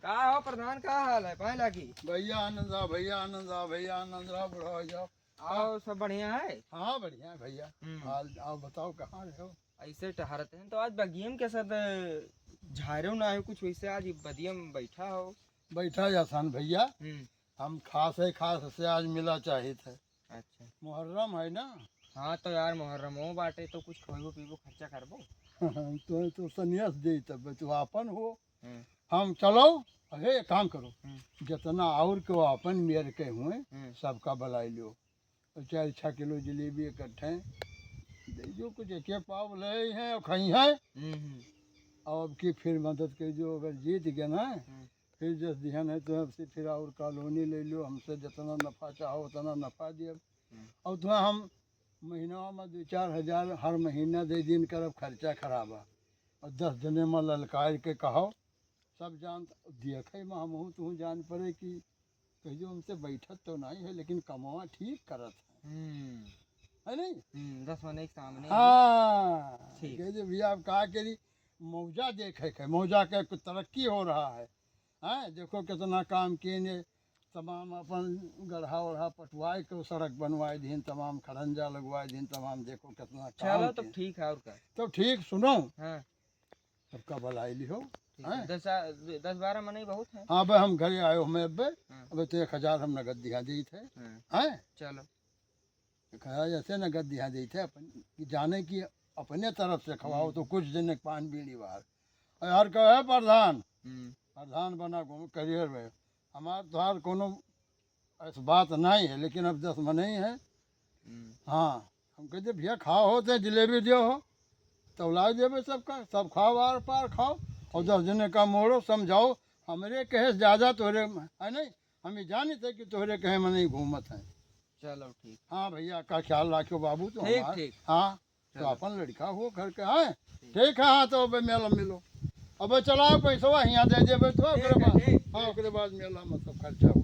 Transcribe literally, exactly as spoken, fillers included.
का हो प्रधान, का हाल है? पाए लागी। भैया आनंद रहा, भैया आनंद रहा, भैया आनंद रहा, बुढ़ा हो जाओ। आओ, सब बढ़िया है? हाँ, बढ़िया है भैया। हम्म। हाल, आओ बताओ, कहाँ रहे हो? ऐसे टहरत हैं, तो आज बगियम के साथ झारे ना आयो कुछ, वैसे आज बदियम बैठा हो। बैठा है आसान भैया। हम्म। हम खास है, खास से आज मिला चाहित है। अच्छा। मुहर्रम है ना? हाँ, तो यार, मुहर्रमो बाटे, तो कुछ खइबो पीबो, खर्चा करबो। तो, तो संन्यास दे, तब तू आपन हो। हम्म। हम चलो, अरे, एक काम करो, हम्म। जितना और के आपन मेर के हुए, हम्म। सबका बुलाई लियो। और चार छः किलो जलेबी इकट्ठे दे दो, कुछ एक एक पाव ले हैं और खाई हैं। हम्म, हम्म। और अब की फिर मदद कर दो, अगर जीत गए ना, हम्म। फिर जस दिहन है तो हमसे फिर और कॉलोनी ले लो, हमसे जितना नफा चाहो उतना नफा दियब। हम्म। और तुम्हें हम महीना में दो चार हजार हर महीना दे दिन करब, खर्चा खराबा। और दस जने में ललकार के कहो, सब जान देखे में हमहू तुहू जान पड़े कि कहियो हमसे बैठत तो नहीं है, लेकिन कमवा ठीक करत है। हम्म। है नहीं? हम्म, दस मने के सामने। हाँ, ठीक। कह दे भैया, अब का करी, मौजा देखे के, मौजा के कुछ तरक्की हो रहा है। हैं, देखो कितना काम किए ने, तमाम अपन गढ़ा ओढ़ा पटवाए के, सड़क बनवाए दीन, तमाम खड़ंजा लगवाए दीन, तमाम देखो कितना काम चलो, तब किए। ठीक है, और का? तब ठीक, सुनो। हाँ। सबका बुलाई लिहो, ठीक है, हैं? दस आ-, दस बारह मनई बहुत है। हाँ, अब हम घरे आयो हमें अब, हाँ। अब तो एक हजार हम नगद दिहा देइत है, हाँ। हैं? चलो। कहा जैसे नगद दिहा देइत है, अपन, कि जाने कि अपने तरफ से खवाओ, हम्म। तो कुछ दिन एक पान बीड़ी बाहर। और यार कहे, "है प्रधान, हम्म। प्रधान बना घूम करियर में, हमार तोहार कोनो ऐसी बात नहीं है, लेकिन अब दस मनई है।" हम्म। हाँ, हम कहते, "भैया, खाओ हो तो जलेबी दियो हो, तौला देबे सबका, सब खाओ, आर पार खाओ, और दस जने का मोड़ो, समझाओ, हमरे कहे से ज्यादा तोहरे, है नहीं, हम ही जानित है कि तोहरे कहे मनई घूमत हैं।" चलो, ठीक। हाँ भैया, का ख्याल राखियो बाबू, तो ठीक, हमार, ठीक। हाँ, तो चलो। अपन लड़का हो घर के, हाँ, ठीक। ठीक है, हाँ, तो अब मेला मिलो, अब चलाओ पैसवा हियाँ दे देबे, तो ठीक ओकरे है, बाद, ठीक, हाँ, ठीक। ओकरे बाद मेला में सब खर्चा हो।